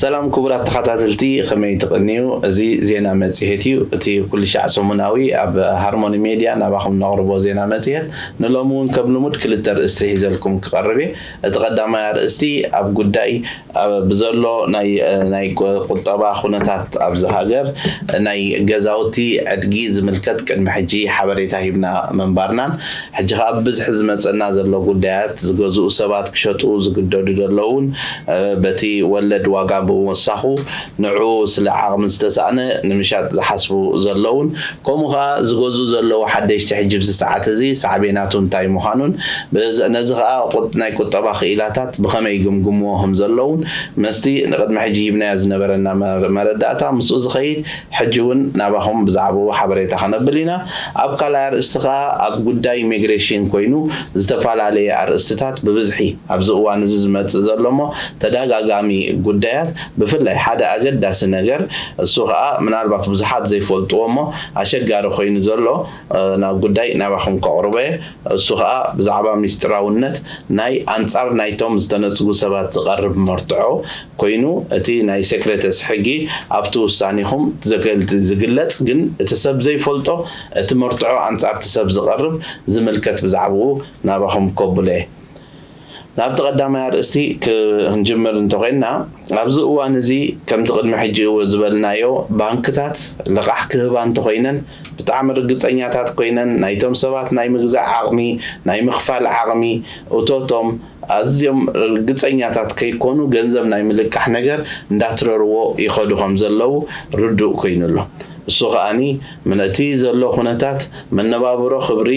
ሰላም ክቡራት ተኸታተልቲ፣ ከመይ ትቕንዩ? እዚ ዜና መጽሔት እዩ። እቲ ኩሉ ሻዕ ሰሙናዊ ኣብ ሃርሞኒ ሜድያ ናባኹም ነቕርቦ ዜና መጽሔት ንሎሚ እውን ከም ልሙድ ክልተ ኣርእስቲ ሒዘልኩም ክቐርብ እየ። እቲ ቀዳማይ ኣርእስቲ ኣብ ጉዳይ ኣብ ብዘሎ ናይ ናይ ቁ- ቁጠባ ኩነታት ኣብዚ ሃገር ናይ ገዛውቲ ዕድጊ ዝምልከት ቅድሚ ሕጂ ሓበሬታ ሂብና ምንባርናን ሕጂ ከዓ ብብዝሒ ዝመፀና ዘሎ ጉዳያት ዝገዝኡ ሰባት ክሸጡ ዝግደዱ ዘለውን በቲ ወለድ ዋጋ ብምወሳኹ ንዑ ስለ ዓቕሚ ዝተሳእነ ንምሻጥ ዝሓስቡ ዘለውን ከምኡ ከዓ ዝገዝኡ ዘለዉ ሓደሽቲ ሕጂ ብዚ ሰዓት እዚ ሳዕቤናቱ እንታይ ምዃኑን ነዚ ከዓ ናይ ቁጠባ ክኢላታት ብኸመይ ይግምግምዎ ከም ዘለውን መስቲ ንቅድሚ ሕጂ ሂብናዮ ዝነበረና መረዳእታ ምስኡ ዝኸይድ ሕጂ እውን ናባኹም ብዛዕባኡ ሓበሬታ ከነብል ኢና። ኣብ ካልኣይ ኣርእስቲ ከዓ ኣብ ጉዳይ ኢሚግሬሽን ኮይኑ ዝተፈላለየ ኣርእስትታት ብብዝሒ ኣብዚ እዋን እዚ ዝመፅእ ዘሎ እሞ ተደጋጋሚ ጉዳያት ብፍላይ ሓደ ኣገዳሲ ነገር እሱ ከዓ ምናልባት ብዙሓት ዘይፈልጥዎ እሞ ኣሸጋሪ ኮይኑ ዘሎ ናብ ጉዳይ ናባኹም ከቕርቦ እየ። እሱ ከዓ ብዛዕባ ሚስጥራውነት ናይ ኣንፃር ናይቶም ዝተነፅጉ ሰባት ዝቐርብ መርትዖ ኮይኑ እቲ ናይ ሴክሬተስ ሕጊ ኣብቲ ውሳኔኹም ዝግለፅ ግን እቲ ሰብ ዘይፈልጦ እቲ መርትዖ ኣንፃር እቲ ሰብ ዝቐርብ ዝምልከት ብዛዕባኡ ናባኹም ከብሎ እየ። ናብቲ ቀዳማይ ኣርእስቲ ክንጅምር እንተኮይንና ኣብዚ እዋን እዚ ከምቲ ቅድሚ ሕጂ ዝበልናዮ ባንክታት ልቓሕ ክህባ እንተኮይነን ብጣዕሚ ርግፀኛታት ኮይነን ናይቶም ሰባት ናይ ምግዛእ ዓቕሚ ናይ ምኽፋል ዓቕሚ እቶቶም ኣዝዮም ርግፀኛታት ከይኮኑ ገንዘብ ናይ ምልቃሕ ነገር እንዳትረርዎ ይኸዱ ከም ዘለዉ ርዱእ ኮይኑ ኣሎ። እሱ ከኣኒ ምነቲ ዘሎ ኩነታት መነባብሮ ክብሪ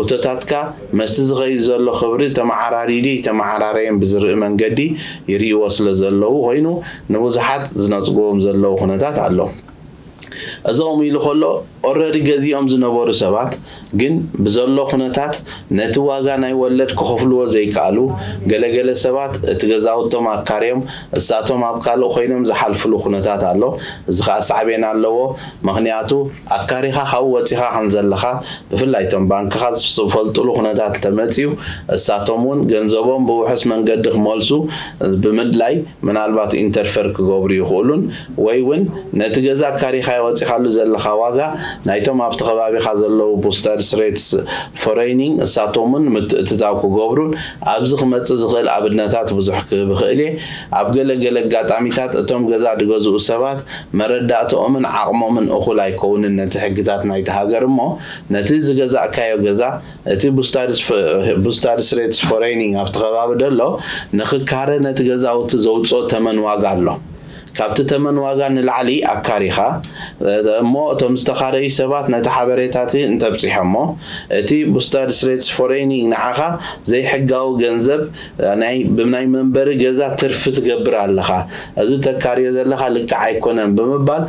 እቶታትካ መስቲ ዝኸይድ ዘሎ ክብሪ ተመዓራሪዲ ተመዓራረየን ብዝርኢ መንገዲ ይርእይዎ ስለ ዘለዉ ኮይኑ ንብዙሓት ዝነፅግዎም ዘለዉ ኩነታት ኣሎ። እዚ ከምኡ ኢሉ ከሎ ኦረዲ ገዚኦም ዝነበሩ ሰባት ግን ብዘሎ ኩነታት ነቲ ዋጋ ናይ ወለድ ክኸፍልዎ ዘይከኣሉ ገለገለ ሰባት እቲ ገዛውቶም ኣካርዮም እሳቶም ኣብ ካልእ ኮይኖም ዝሓልፍሉ ኩነታት ኣሎ። እዚ ከዓ ሳዕቤን ኣለዎ። ምክንያቱ ኣካሪኻ ካብኡ ወፂኻ ከም ዘለኻ ብፍላይ እቶም ባንክኻ ዝፈልጥሉ ኩነታት ተመፅዩ እሳቶም እውን ገንዘቦም ብውሑስ መንገዲ ክመልሱ ብምድላይ ምናልባት ኢንተርፈር ክገብሩ ይኽእሉን ወይ እውን ነቲ ገዛ ኣካሪኻዮ ወፂኻሉ ዘለኻ ዋጋ ናይቶም ኣብቲ ከባቢኻ ዘለዉ ቡስተርስ ሬትስ ፎሬኒንግ እሳቶም እውን ምትእትታው ክገብሩን ኣብዚ ክመፅእ ዝኽእል ኣብነታት ብዙሕ ክህብ ይኽእል እየ። ኣብ ገለ ገለ ኣጋጣሚታት እቶም ገዛ ዝገዝኡ ሰባት መረዳእትኦምን ዓቕሞምን እኹል ኣይከውንን ነቲ ሕግታት ናይቲ ሃገር እሞ ነቲ ዝገዛእካዮ ገዛ እቲ ቡስታድስ ሬትስ ፎሬኒንግ ኣብቲ ከባቢ ደሎ ንክካረ ነቲ ገዛውቲ ዘውፅኦ ተመን ዋጋ ኣሎ። ካብቲ ተመን ዋጋ ንላዕሊ ኣካሪኻ እሞ እቶም ዝተኻረዩ ሰባት ነቲ ሓበሬታ እቲ እንተብፂሖሞ እቲ ቡስታድስ ሬትስ ፎሬኒንግ ንዓኻ ዘይሕጋዊ ገንዘብ ናይ ብናይ መንበሪ ገዛ ትርፊ ትገብር ኣለኻ፣ እዚ ተካርዮ ዘለኻ ልክዕ ኣይኮነን ብምባል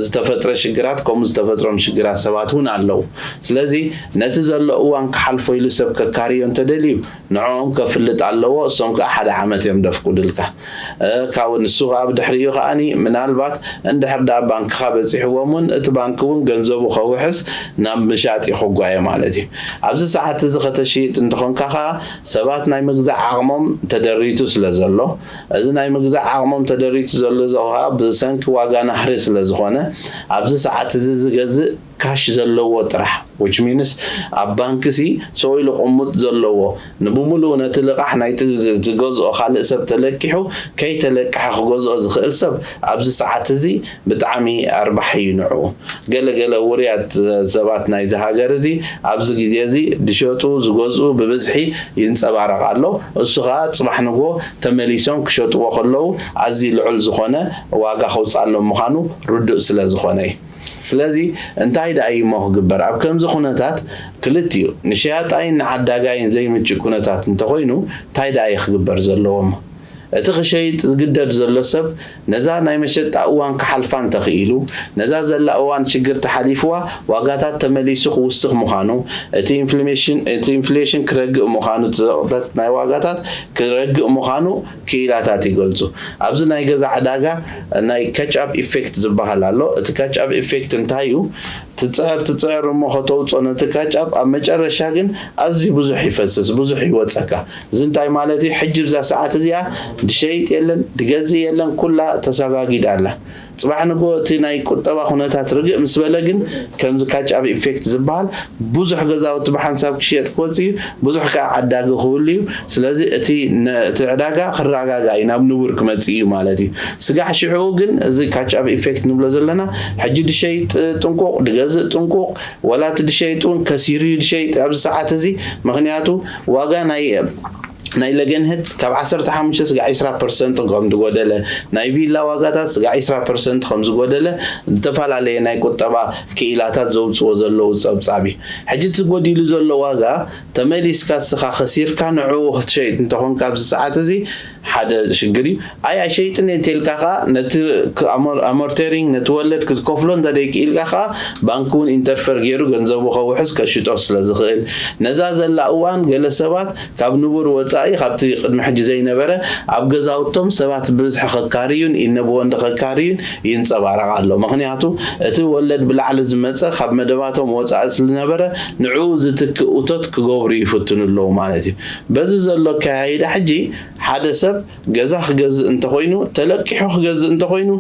ዝተፈጥረ ሽግራት ከምኡ ዝተፈጥሮም ሽግራት ሰባት እውን ኣለዉ። ስለዚ ነቲ ዘሎ እዋን ክሓልፎ ኢሉ ሰብ ከካርዮ እንተደልዩ ንዕኦም ከፍልጥ ኣለዎ። እሶም ከዓ ሓደ ዓመት እዮም ደፍቁድልካ። ካብኡ ንሱ ከዓ ብድሕሪኡ ከዓኒ ምናልባት እንድሕር ደኣ ባንክኻ በፂሕዎም እውን እቲ ባንክ እውን ገንዘቡ ከውሕስ ናብ ምሻጥ ይኸጓየ ማለት እዩ። ኣብዚ ሰዓት እዚ ከተሽይጥ እንተኾንካ ከዓ ሰባት ናይ ምግዛእ ዓቕሞም ተደሪቱ ስለ ዘሎ እዚ ናይ ምግዛእ ዓቕሞም ተደሪቱ ዘሎ ከዓ ብሰንኪ ዋጋ ናህሪ ስለ ዝኾነ ኣብዚ ሰዓት እዚ ዝገዝእ ካሽ ዘለዎ ጥራሕ which means ኣብ ባንክ ሲ ሰው ኢሉ ቅሙጥ ዘለዎ ንብሙሉኡ ነቲ ልቓሕ ናይቲ ዝገዝኦ ካልእ ሰብ ተለቂሑ ከይተለቀሐ ክገዝኦ ዝኽእል ሰብ ኣብዚ ሰዓት እዚ ብጣዕሚ ኣርባሒ እዩ ንዕኡ። ገለ ገለ ውሩያት ሰባት ናይዚ ሃገር እዚ ኣብዚ ግዜ እዚ ዝሸጡ ዝገዝኡ ብብዝሒ ይንፀባረቕ ኣሎ። እሱ ከዓ ፅባሕ ንግሆ ተመሊሶም ክሸጥዎ ከለዉ ኣዝዩ ልዑል ዝኾነ ዋጋ ከውፅኣሎም ምዃኑ ርዱእ ስለ ዝኾነ እዩ። ስለዚ እንታይ ደኣ እዩ እሞ ክግበር? ኣብ ከምዚ ኩነታት ክልቲኡ ንሸያጣይን ንዓዳጋይን ዘይምችእ ኩነታት እንተኾይኑ እንታይ ደኣ እዩ ክግበር ዘለዎሞ? እቲ ክሸይጥ ዝግደድ ዘሎ ሰብ ነዛ ናይ መሸጣ እዋን ክሓልፋ እንተኽኢሉ ነዛ ዘላ እዋን ሽግር ተሓሊፍዋ ዋጋታት ተመሊሱ ክውስኽ ምዃኑ እቲ ኢንፍሌሽን ክረግእ ምዃኑ ዘቕጠት ናይ ዋጋታት ክረግእ ምዃኑ ክኢላታት ይገልጹ። ኣብዚ ናይ ገዛ ዕዳጋ ናይ catch up effect ዝበሃል ኣሎ። እቲ catch up effect እንታይ እዩ? ትፅዕር ትፅዕር እሞ ከተውፅኦ ነቲ ካቻፕ፣ ኣብ መጨረሻ ግን ኣዝዩ ብዙሕ ይፈስስ፣ ብዙሕ ይወፀካ። እዚ እንታይ ማለት እዩ? ሕጂ ብዛ ሰዓት እዚኣ ድሸይጥ የለን፣ ድገዝእ የለን፣ ኩላ ተሰጋጊዳ ኣላ። ፅባሕ ንጎ እቲ ናይ ቁጠባ ኩነታት ርግእ ምስ በለ ግን ከምዚ ካቻፕ ኢፌክት ዝበሃል ብዙሕ ገዛውቲ ብሓንሳብ ክሽየጥ ክወፅእ እዩ፣ ብዙሕ ከዓ ዓዳጊ ክህሉ እዩ። ስለዚ እቲ ነ- እቲ ዕዳጋ ክረጋጋእ እዩ፣ ናብ ንቡር ክመፅእ እዩ ማለት እዩ። ስጋዕ ሽዑ ግን እዚ ካቻፕ ኢፌክት ንብሎ ዘለና፣ ሕጂ ድሸይጥ ጥንቁቕ፣ ድገዝእ ጥንቁቕ፣ ወላ እቲ ድሸይጥ እውን ከሲሩ እዩ ድሸይጥ ኣብዚ ሰዓት እዚ። ምክንያቱ ዋጋ ናይ ናይ ለገንህት ካብ ዓሰርተ ሓሙሽተ ስጋዕ ዕስራ ፐርሰንት ከም ዝጎደለ፣ ናይ ቪላ ዋጋታት ስጋዕ ዕስራ ፐርሰንት ከም ዝጎደለ ዝተፈላለየ ናይ ቁጠባ ክኢላታት ዘውፅዎ ዘለዉ ፀብፃብ እዩ። ሕጂ እቲ ጎዲሉ ዘሎ ዋጋ ተመሊስካ እስኻ ከሲርካ ንዕኡ ክትሸይጥ እንተኾንካ ኣብዚ ሰዓት እዚ ሓደ ሽግር እዩ። ኣይ ኣይሸይጥን እየ እንተልካ ከዓ ነቲ ኣሞርቴሪንግ ነቲ ወለድ ክትከፍሎ እንተደይክኢልካ ከዓ ባንክ እውን ኢንተርፈር ገይሩ ገንዘቡ ከውሕስ ከሽጦ ስለ ዝኽእል ነዛ ዘላ እዋን ገለ ሰባት ካብ ንቡር ወፃኢ ካብቲ ቅድሚ ሕጂ ዘይነበረ ኣብ ገዛውቶም ሰባት ብብዝሒ ከካርዩን ኢነብወንዲ ከካርዩን ይንፀባረቕ ኣሎ። ምክንያቱ እቲ ወለድ ብላዕሊ ዝመፀ ካብ መደባቶም ወፃኢ ስለዝነበረ ንዕኡ ዝትክእ እቶት ክገብሩ ይፍትኑ ኣለዉ ማለት እዩ። በዚ ዘሎ ኣከያይዳ ሕጂ ሓደ ሰብ ገዛ ክገዝእ እንተኾይኑ፣ ተለቂሑ ክገዝእ እንተኾይኑ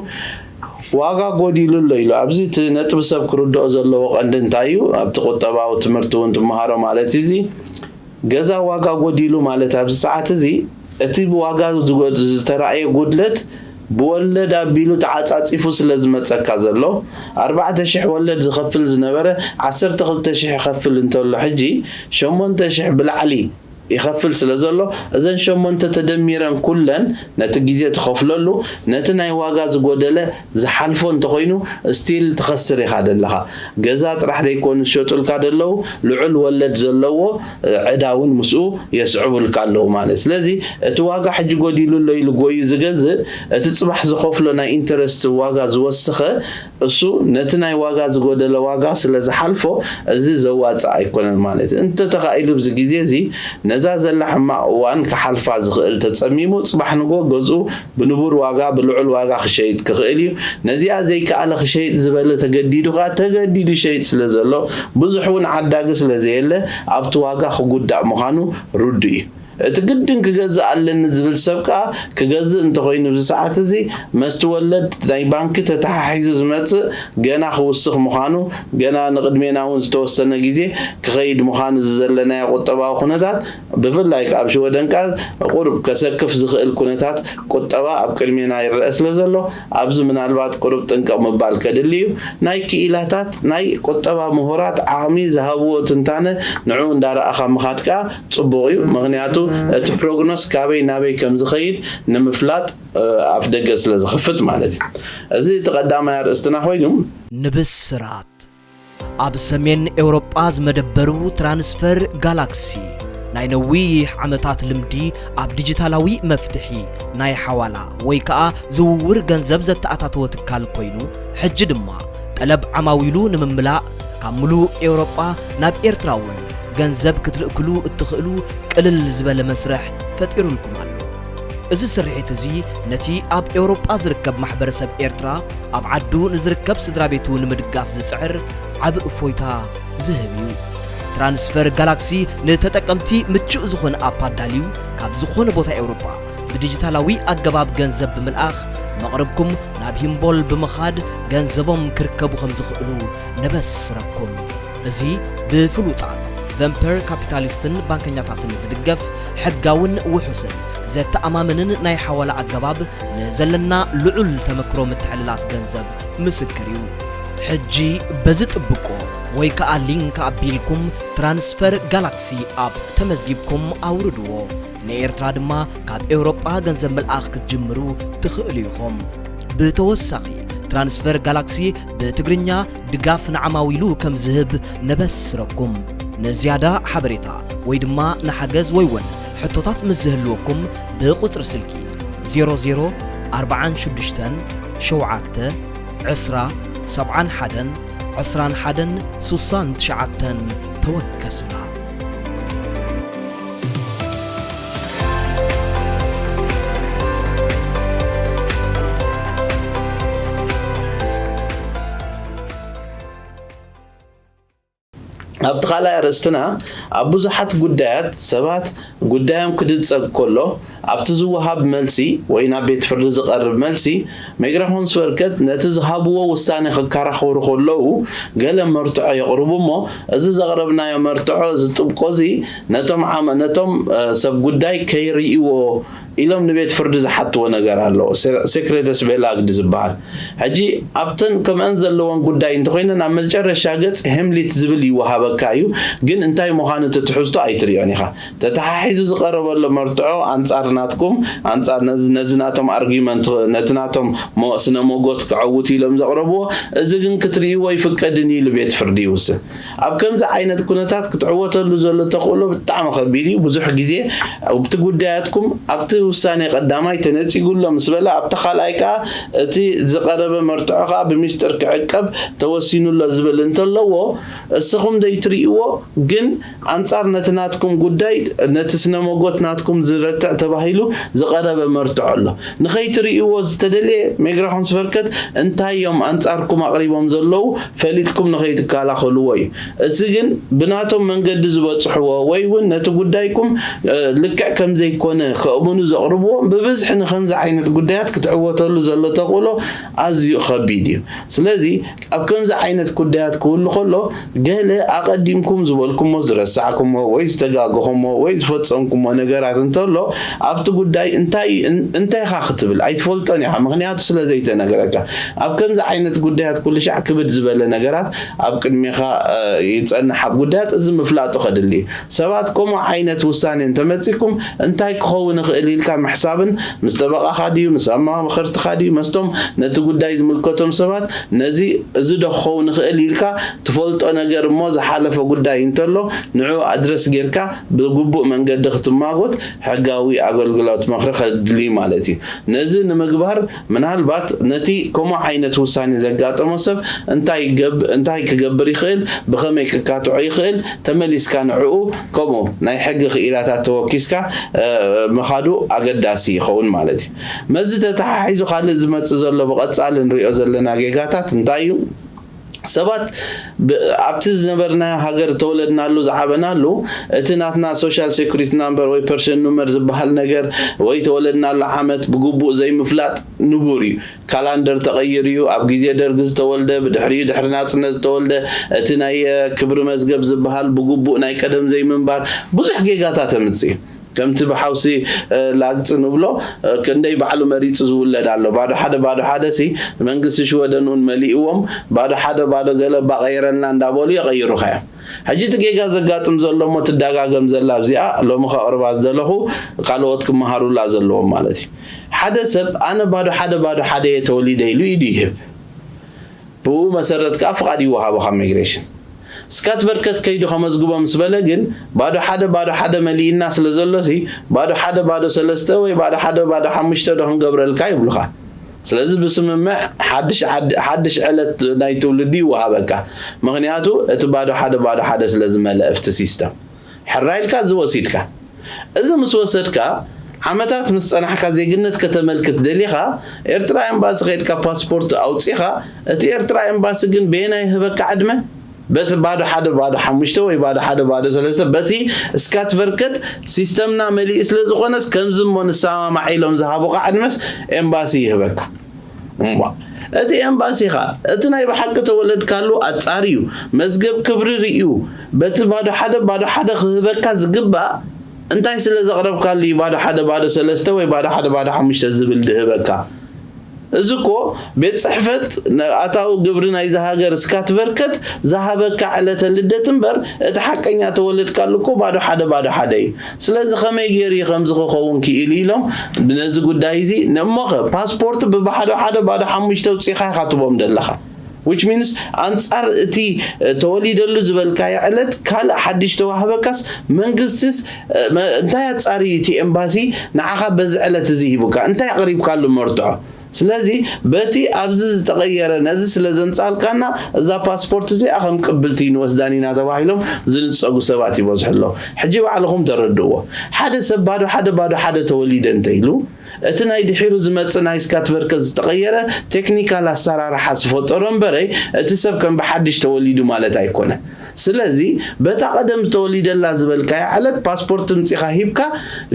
ዋጋ ጎዲሉ ኣሎ ኢሉ። ኣብዚ እቲ ነጥቢ ሰብ ክርድኦ ዘለዎ ቀንዲ እንታይ እዩ? ኣብቲ ቁጠባዊ ትምህርቲ እውን ትመሃሮ ማለት እዩ። እዚ ገዛ ዋጋ ጎዲሉ ማለት ኣብዚ ሰዓት እዚ እቲ ዋጋ ዝተራእየ ጉድለት ብወለድ ኣቢሉ ተዓፃፂፉ ስለ ዝመፀካ ዘሎ ኣርባዕተ ሽሕ ወለድ ዝኸፍል ዝነበረ ዓሰርተ ክልተ ሽሕ ይኸፍል እንተሎ ሕጂ ሸሞንተ ሽሕ ብላዕሊ ይኸፍል ስለ ዘሎ እዘን ሸሞንተ ተደሚረን ኩለን ነቲ ግዜ ትኸፍለሉ ነቲ ናይ ዋጋ ዝጎደለ ዝሓልፎ እንተኾይኑ ስቲል ትኸስር ኢኻ ዘለኻ። ገዛ ጥራሕ ዘይኮኑ ዝሸጡልካ ደለዉ ልዑል ወለድ ዘለዎ ዕዳ እውን ምስኡ የስዕቡልካ ኣለዉ ማለት። ስለዚ እቲ ዋጋ ሕጂ ጎዲሉ ኣሎ ኢሉ ጎዩ ዝገዝእ እቲ ፅባሕ ዝኸፍሎ ናይ ኢንተረስት ዋጋ ዝወስኸ እሱ ነቲ ናይ ዋጋ ዝጎደለ ዋጋ ስለ ዝሓልፎ እዚ ዘዋፅእ ኣይኮነን ማለት እዩ። እንተተኻኢሉ ኣብዚ ግዜ እዚ ነዛ ዘላ ሕማቕ እዋን ክሓልፋ ዝኽእል ተፀሚሙ ፅባሕ ንጎ ገዝኡ ብንቡር ዋጋ ብልዑል ዋጋ ክሸይጥ ክኽእል እዩ። ነዚኣ ዘይከኣለ ክሸይጥ ዝበለ ተገዲዱ ከዓ ተገዲዱ ይሸይጥ ስለ ዘሎ ብዙሕ እውን ዓዳጊ ስለ ዘየለ ኣብቲ ዋጋ ክጉዳእ ምዃኑ ርዱእ እዩ። እቲ ግድን ክገዝእ ኣለኒ ዝብል ሰብ ከዓ ክገዝእ እንተኾይኑ ኣብዚ ሰዓት እዚ መስቲ ወለድ ናይ ባንኪ ተተሓሒዙ ዝመፅእ ገና ክውስኽ ምዃኑ ገና ንቕድሜና እውን ዝተወሰነ ግዜ ክኸይድ ምዃኑ እዚ ዘለናዮ ቁጠባዊ ኩነታት ብፍላይ ከዓ ኣብ ሽወደን ከዓ ቁሩብ ከሰክፍ ዝኽእል ኩነታት ቁጠባ ኣብ ቅድሜና ይረአ ስለ ዘሎ ኣብዚ ምናልባት ቁሩብ ጥንቅቕ ምባል ከድሊ እዩ። ናይ ክኢላታት ናይ ቁጠባ ምሁራት ዓቕሚ ዝሃብዎ ትንታነ ንዑ እንዳረኣኻ ምኻድ ከዓ ፅቡቕ እዩ። ምኽንያቱ እቲ ፕሮግኖስ ካበይ ናበይ ከም ዝኸይድ ንምፍላጥ ኣፍ ደገ ስለ ዝኸፍት ማለት እዩ። እዚ እቲ ቀዳማይ ኣርእስትና ኮይኑ ንብስራት ኣብ ሰሜን ኤውሮጳ ዝመደበሩ ትራንስፈር ጋላክሲ ናይ ነዊሕ ዓመታት ልምዲ ኣብ ዲጂታላዊ መፍትሒ ናይ ሓዋላ ወይ ከኣ ዝውውር ገንዘብ ዘተኣታተወ ትካል ኮይኑ ሕጂ ድማ ጠለብ ዓማዊሉ ንምምላእ ካብ ምሉእ ኤውሮጳ ናብ ኤርትራ እውን ገንዘብ ክትልእክሉ እትኽእሉ ቅልል ዝበለ መስርሕ ፈጢሩልኩም ኣሎ። እዚ ስርሒት እዚ ነቲ ኣብ ኤውሮጳ ዝርከብ ማሕበረሰብ ኤርትራ ኣብ ዓዱ ንዝርከብ ስድራ ቤቱ ንምድጋፍ ዝጽዕር ዓቢ እፎይታ ዝህብ እዩ። ትራንስፈር ጋላክሲ ንተጠቀምቲ ምቹእ ዝኾነ ኣፕ ኣዳልዩ ካብ ዝኾነ ቦታ ኤውሮጳ ብዲጂታላዊ ኣገባብ ገንዘብ ብምልኣኽ መቕርብኩም ናብ ሂምቦል ብምኻድ ገንዘቦም ክርከቡ ከም ዝኽእሉ ነበስረኩም። እዚ ብፍሉጣት ቨምፐር ካፒታሊስትን ባንከኛታትን ዝድገፍ ሕጋውን ውሑስን ዘተኣማምንን ናይ ሓዋላ ኣገባብ ንዘለና ልዑል ተመክሮ ምትሕልላፍ ገንዘብ ምስክር እዩ። ሕጂ በዚ ጥብቆ ወይ ከኣ ሊንክ ኣቢልኩም ትራንስፈር ጋላክሲ ኣፕ ተመዝጊብኩም ኣውርድዎ። ንኤርትራ ድማ ካብ ኤውሮጳ ገንዘብ ምልኣኽ ክትጅምሩ ትኽእሉ ኢኹም። ብተወሳኺ ትራንስፈር ጋላክሲ ብትግርኛ ድጋፍ ንዓማዊሉ ከም ዝህብ ነበስረኩም። ንዝያዳ ሓበሬታ ወይ ድማ ንሓገዝ ወይ እውን ሕቶታት ምስ ዝህልወኩም ብቁጽሪ ስልኪ ዜሮ ዜሮ ኣርባዓን ሽዱሽተን ሸውዓተ ዕስራ ሰብዓን ሓደን ዕስራን ሓደን ስሳን ትሽዓተን ተወከሱና። ኣብቲ ካልኣይ ኣርእስትና፣ ኣብ ብዙሓት ጉዳያት ሰባት ጉዳዮም ክድጸግ ከሎ፣ ኣብቲ ዝወሃብ መልሲ ወይ ናብ ቤት ፍርዲ ዝቐርብ መልሲ፣ ሜግራሆንስ ቨርከት ነቲ ዝሃብዎ ውሳኔ ክከራኸሩ ከለዉ፣ ገለ መርትዖ የቕርቡ እሞ፣ እዚ ዘቕረብናዮ መርትዖ፣ እዚ ጥብቆ እዚ ነቶም ዓመ-፣ ነቶም፣ እ፣ ሰብ ጉዳይ ከይርእይዎ ኢሎም ንቤት ፍርዲ ዝሓትዎ ነገር ኣሎ። ሴ-፣ ሴክሬተስ ቤላግድ ዝበሃል። ሕጂ ኣብተን ከምአን ዘለወን ጉዳይ እንተኾይነን ኣብ መጨረሻ ገጽ ሄምሊት ዝብል ይወሃበካ እዩ፣ ግን እንታይ ምዃኑ እቲ ትሕዝቶ ኣይትርእዮን ኢኻ። ተተሓሒዙ ዝቐረበሎ መርትዖ ኣንጻር ናትኩም፣ ኣንጻር ነዚ፣ ነዚ ናቶም ኣርጊመንት፣ ነቲ ናቶም ሞ-፣ ስነ ሞጎት ክዐውቱ ኢሎም ዘቕረብዎ፣ እዚ ግን ክትርእይዎ ይፍቀድን እዩ ኢሉ ቤት ፍርዲ ይውስን። ኣብ ከምዚ ዓይነት ኩነታት ክትዕወተሉ ዘሎ ተኽእሎ ብጣዕሚ ከቢድ እዩ። ብዙሕ ግዜ ኣብቲ ጉዳያትኩም ኣብቲ ውሳኔ ቀዳማይ ተነጺጉ ኣሎ ምስ በለ፣ ኣብቲ ካልኣይ ከኣ እቲ ዝቐረበ መርትዖ ከኣ ብሚስጥር ክዕቀብ ተወሲኑ ኣሎ ዝብል እንተለዎ፣ እስኹም ዘይትርእይዎ ግን ኣንጻር ነቲ ናትኩም ጉዳይ፣ ነቲ ስነ ሞጎት ናትኩም ዝረትዕ ተባሂሉ ዝቐረበ መርትዖ ኣሎ። ንኸይትርእይዎ ዝተደልየ ሜግራሆንስ ቨርከት እንታይ እዮም ኣንጻርኩም ኣቕሪቦም ዘለዉ ፈሊጥኩም ንኸይትከላኸልዎ እዩ። እቲ ግን ብናቶም መንገዲ ዝበጽሕዎ ወይ እውን ነቲ ጉዳይኩም፣ እ፣ ልክዕ ከም ዘይኮነ ከእምኑ ዘቕርብዎ ብብዝሒ ንኸምዚ ዓይነት ጉዳያት ክትዕወተሉ ዘሎ ተኽእሎ ኣዝዩ ከቢድ እዩ። ስለዚ ኣብ ከምዚ ዓይነት ጉዳያት ክህሉ ከሎ ገለ ኣቐዲምኩም ዝበልኩሞ፣ ዝረሳዕኩሞ ወይ ዝተጋገኹሞ ወይ ዝፈጸምኩሞ ነገራት እንተሎ ኣብቲ ጉዳይ እንታይ፣ እን-፣ እንታይ ኢኻ ክትብል ኣይትፈልጦን ኢኻ፣ ምኽንያቱ ስለ ዘይተነግረካ። ኣብ ከምዚ ዓይነት ጉዳያት ኩሉ ሻዕ ክብድ ዝበለ ነገራት ኣብ ቅድሜኻ፣ እ፣ ይጸንሕ። ኣብ ጉዳያት እዚ ምፍላጡ ከድሊ እዩ። ሰባት ከምኡ ዓይነት ውሳኔ እንተመጺኩም እንታይ ክኸውን ይኽእል ኢልካ ምሕሳብን ምስ ጠበቓኻ ድዩ፣ ምስ ኣማኸርትኻ ድዩ፣ መስቶም ነቲ ጉዳይ ዝምልከቶም ሰባት ነዚ፣ እዚ ዶ ክኸውን ይኽእል ኢልካ ትፈልጦ ነገር እሞ ዝሓለፈ ጉዳይ እንተሎ ንዑ ኣድረስ ጌርካ ብግቡእ መንገዲ ክትማጎት ሕጋዊ ኣገልግሎት ምኽሪ ከድሊ ማለት እዩ። ነዚ ንምግባር ምናልባት ነቲ ከምኡ ዓይነት ውሳኔ ዘጋጠሞ ሰብ እንታይ ይገብ-፣ እንታይ ክገብር ይኽእል፣ ብኸመይ ክካትዖ ይኽእል፣ ተመሊስካ ንዕኡ ከምኡ ናይ ሕጊ ክኢላታት ተወኪስካ፣ እ፣ ምኻዱ ኣገዳሲ ይኸውን ማለት እዩ። መዚ ተተሓሒዙ ካልእ ዝመጽእ ዘሎ ብቐጻሊ ንሪኦ ዘለና ጌጋታት እንታይ እዩ? ሰባት ብ-፣ ኣብቲ ዝነበርናዮ ሃገር ተወለድናሉ ዝዓበናሉ፣ እቲ ናትና ሶሻል ሴኩሪቲ ናምበር ወይ ፐርሰን ኑመር ዝበሃል ነገር ወይ ተወለድናሉ ዓመት ብግቡእ ዘይምፍላጥ ንቡር እዩ። ካላንደር ተቐይሩ እዩ። ኣብ ግዜ ደርጊ ዝተወልደ፣ ብድሕሪኡ ድሕሪ ናጽነት ዝተወልደ፣ እቲ ናይ፣ እ፣ ክብሪ መዝገብ ዝበሃል ብግቡእ ናይ ቀደም ዘይምንባር ብዙሕ ጌጋታት ኣምጽእ እዩ። ከምቲ ብሓውሲ፣ እ፣ ላግጺ ንብሎ፣ እ፣ ክንደይ ባዕሉ መሪጹ ዝውለድ ኣሎ። ባዶ ሓደ፣ ባዶ ሓደ ሲ መንግስቲ ሽወደን እውን መሊእዎም፣ ባዶ ሓደ፣ ባዶ ገለ ባቐይረልና እንዳበሉ የቐይሩኻ እዮም። ሕጂ እቲ ጌጋ ዘጋጥም ዘሎ እሞ ትደጋገም ዘላ ኣብዚኣ ሎሚ ከቕርባ ዝደለኹ ካልኦት ክመሃሩላ ዘለዎም ማለት እዩ። ሓደ ሰብ ኣነ ባዶ ሓደ፣ ባዶ ሓደ እየ ተወሊደ ኢሉ ኢዱ ይህብ። ብኡ መሰረት ከኣ ፍቓድ ይወሃቦ ካብ ሚግሬሽን። ስካት ቨርከት ከይዱ ከመዝግቦ ምስ በለ ግን ባዶ ሓደ፣ ባዶ ሓደ መሊእና ስለ ዘሎ ሲ ባዶ ሓደ፣ ባዶ ሰለስተ ወይ ባዶ ሓደ፣ ባዶ ሓሙሽተ ዶ ክንገብረልካ ይብሉኻ። ስለዚ ብስምምዕ ሓድሽ ዓድ-፣ ሓድሽ ዕለት ናይ ትውልዲ ይወሃበካ። ምኽንያቱ እቲ ባዶ ሓደ፣ ባዶ ሓደ ስለ ዝመልአ ኣብቲ ሲስተም። ሕራይ ኢልካ እዚ ወሲድካ። እዚ ምስ ወሰድካ ዓመታት ምስ ጸናሕካ ዜግነት ከተመልክት ደሊኻ ኤርትራ ኤምባሲ ከይድካ ፓስፖርት ኣውጺኻ፣ እቲ ኤርትራ ኤምባሲ ግን በየናይ ይህበካ ዕድመ? በቲ ባዶ ሓደ ባዶ ሓሙሽተ ወይ ባዶ ሓደ ባዶ ሰለስተ በቲ ስካት ቨርከት ሲስተምና መሊኡ ስለ ዝኾነስ ከምዚ እሞ ንሰማማዕ ኢሎም ዝሃቡኻ ዕድመስ ኤምባሲ ይህበካ። እምቧ። እቲ ኤምባሲኻ እቲ ናይ ብሓቂ ተወለድካሉ ኣጻርዩ፣ መዝገብ ክብሪ ርእዩ፣ በቲ ባዶ ሓደ ባዶ ሓደ ክህበካ ዝግባእ እንታይ ስለ ዘቕረብካሉ እዩ ባዶ ሓደ ባዶ ሰለስተ ወይ ባዶ ሓደ ባዶ ሓሙሽተ ዝብል ድህበካ? እዚ እኮ ቤት ጽሕፈት ነ-፣ ኣታዊ ግብሪ ናይዚ ሃገር ስካት ቨርከት ዝሃበካ ዕለተ ልደት እምበር እቲ ሓቀኛ ተወለድካሉ እኮ ባዶ ሓደ ባዶ ሓደ እዩ። ስለዚ ከመይ ገይሩ እዩ ከምዚ ክኸውን ክኢሉ ኢሎም ነዚ ጉዳይ እዚ ነሞኸ ፓስፖርት ብባዶ ሓደ ባዶ ሓሙሽተ ኣውጺእኻ ኢኻ ትቦም ደለኻ። Which means ኣንጻር እቲ፣ እ፣ ተወሊደሉ ዝበልካዮ ዕለት ካልእ ሓድሽ ተዋህበካስ መንግስቲስ፣ እ፣ መ-፣ እንታይ ኣጻርዩ እቲ ኤምባሲ ንዓኻ በዚ ዕለት እዚ ሂቡካ? እንታይ ኣቕሪብካሉ መርትዖ? ስለዚ በቲ ኣብዚ ዝተቐየረ ነዚ ስለ ዘምጻልካና እዛ ፓስፖርት እዚኣ ከም ቅብልቲ ንወስዳን ኢና ተባሂሎም ዝንጸጉ ሰባት ይበዝሑ ኣለዉ። ሕጂ ባዕልኹም ተረድእዎ። ሓደ ሰብ ባዶ ሓደ ባዶ ሓደ ተወሊደ እንተ ኢሉ እቲ ናይ ድሒሩ ዝመጽእ ናይ ስካትቨርከ ዝተቐየረ ቴክኒካል ኣሰራርሓ ዝፈጠሮ እምበረይ እቲ ሰብ ከም ብሓድሽ ተወሊዱ ማለት ኣይኮነን። ስለዚ በታ ቀደም ዝተወሊደላ ዝበልካያ ዕለት ፓስፖርት ምጺኻ ሂብካ፣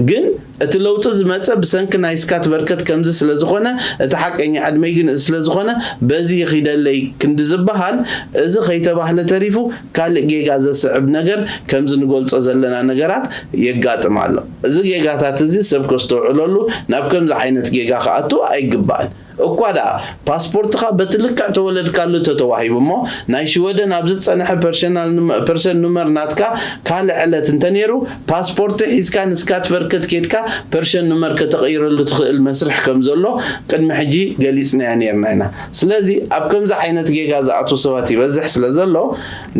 ግን እቲ ለውጢ ዝመጸ ብሰንኪ ናይ ስካት በርከት ከምዚ ስለ ዝኾነ፣ እቲ ሓቀኛ ዕድመይ ግን እዚ ስለ ዝኾነ፣ በዚ ይኺደለይ ክንዲ ዝበሃል፣ እዚ ከይተባህለ ተሪፉ ካልእ ጌጋ ዘስዕብ ነገር ከምዚ ንገልጾ ዘለና ነገራት የጋጥም ኣሎ። እዚ ጌጋታት እዚ ሰብ ከስተውዕለሉ፣ ናብ ከምዚ ዓይነት ጌጋ ክኣቱ ኣይግባእን። እኳ ደኣ ፓስፖርትኻ በቲ ልክዕ ተወለድካሉ ተተዋሂቡ እሞ፣ ናይ ሽወደን ኣብ ዝጸንሐ ፐርሰናል ኑመ-፣ ፐርሰን ኑመር ናትካ ካልእ ዕለት እንተነይሩ፣ ፓስፖርት ሒዝካ ንስካት በርከት ኬድካ ፐርሰን ኑመር ከተቐይረሉ ትኽእል መስርሕ ከም ዘሎ ቅድሚ ሕጂ ገሊጽናዮ ነይርና ኢና። ስለዚ ኣብ ከምዚ ዓይነት ጌጋ ዝኣትዉ ሰባት ይበዝሕ ስለ ዘሎ፣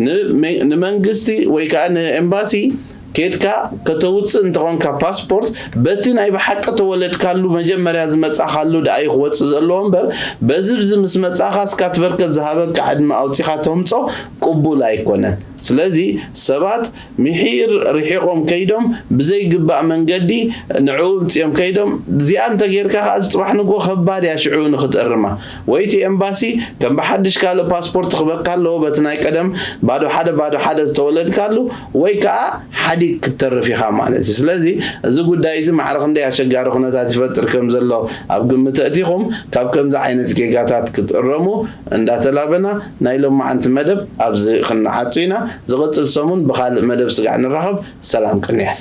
ንመ-፣ ንመንግስቲ ወይ ከኣ ንኤምባሲ ኬድካ ከተውጽእ እንተኾንካ ፓስፖርት፣ በቲ ናይ ብሓቂ ተወለድካሉ መጀመርያ ዝመጻኻሉ ደኣ እዩ ክወጽእ ዘለዎ እምበር፣ በዚ ብዚ ምስ መጻኻ ስካት በርከት ዝሃበካ ዕድመ ኣውጺኻ ተምጾ ቅቡል ኣይኮነን። ስለዚ ሰባት ምሒር ርሒቖም ከይዶም ብዘይግባእ መንገዲ ንዕኡ ምጽኦም ከይዶም፣ እዚኣ እንተጌርካ ከኣ ጽባሕ ንግሆ ከባድ እያ ሽዑ ንኽትእርማ። ወይ እቲ ኤምባሲ ከም ብሓድሽ ካልእ ፓስፖርት ክበካ ኣለዎ በቲ ናይ ቀደም ባዶ ሓደ ባዶ ሓደ ዝተወለድካሉ፣ ወይ ከኣ ሓዲግ ክትተርፍ ኢኻ ማለት እዩ። ስለዚ እዚ ጉዳይ እዚ ማዕረ ክንደይ ኣሸጋሪ ኩነታት ይፈጥር ከም ዘሎ ኣብ ግምት ኣእቲኹም፣ ካብ ከምዚ ዓይነት ጌጋታት ክትእረሙ እንዳተላበና፣ ናይ ሎማዓንቲ መደብ ኣብዚ ክንዓጹ ኢና። ዝቕጽል ሰሙን ብኻልእ መደብ ስጋዕ ንራኸብ። ሰላም ቅንያት።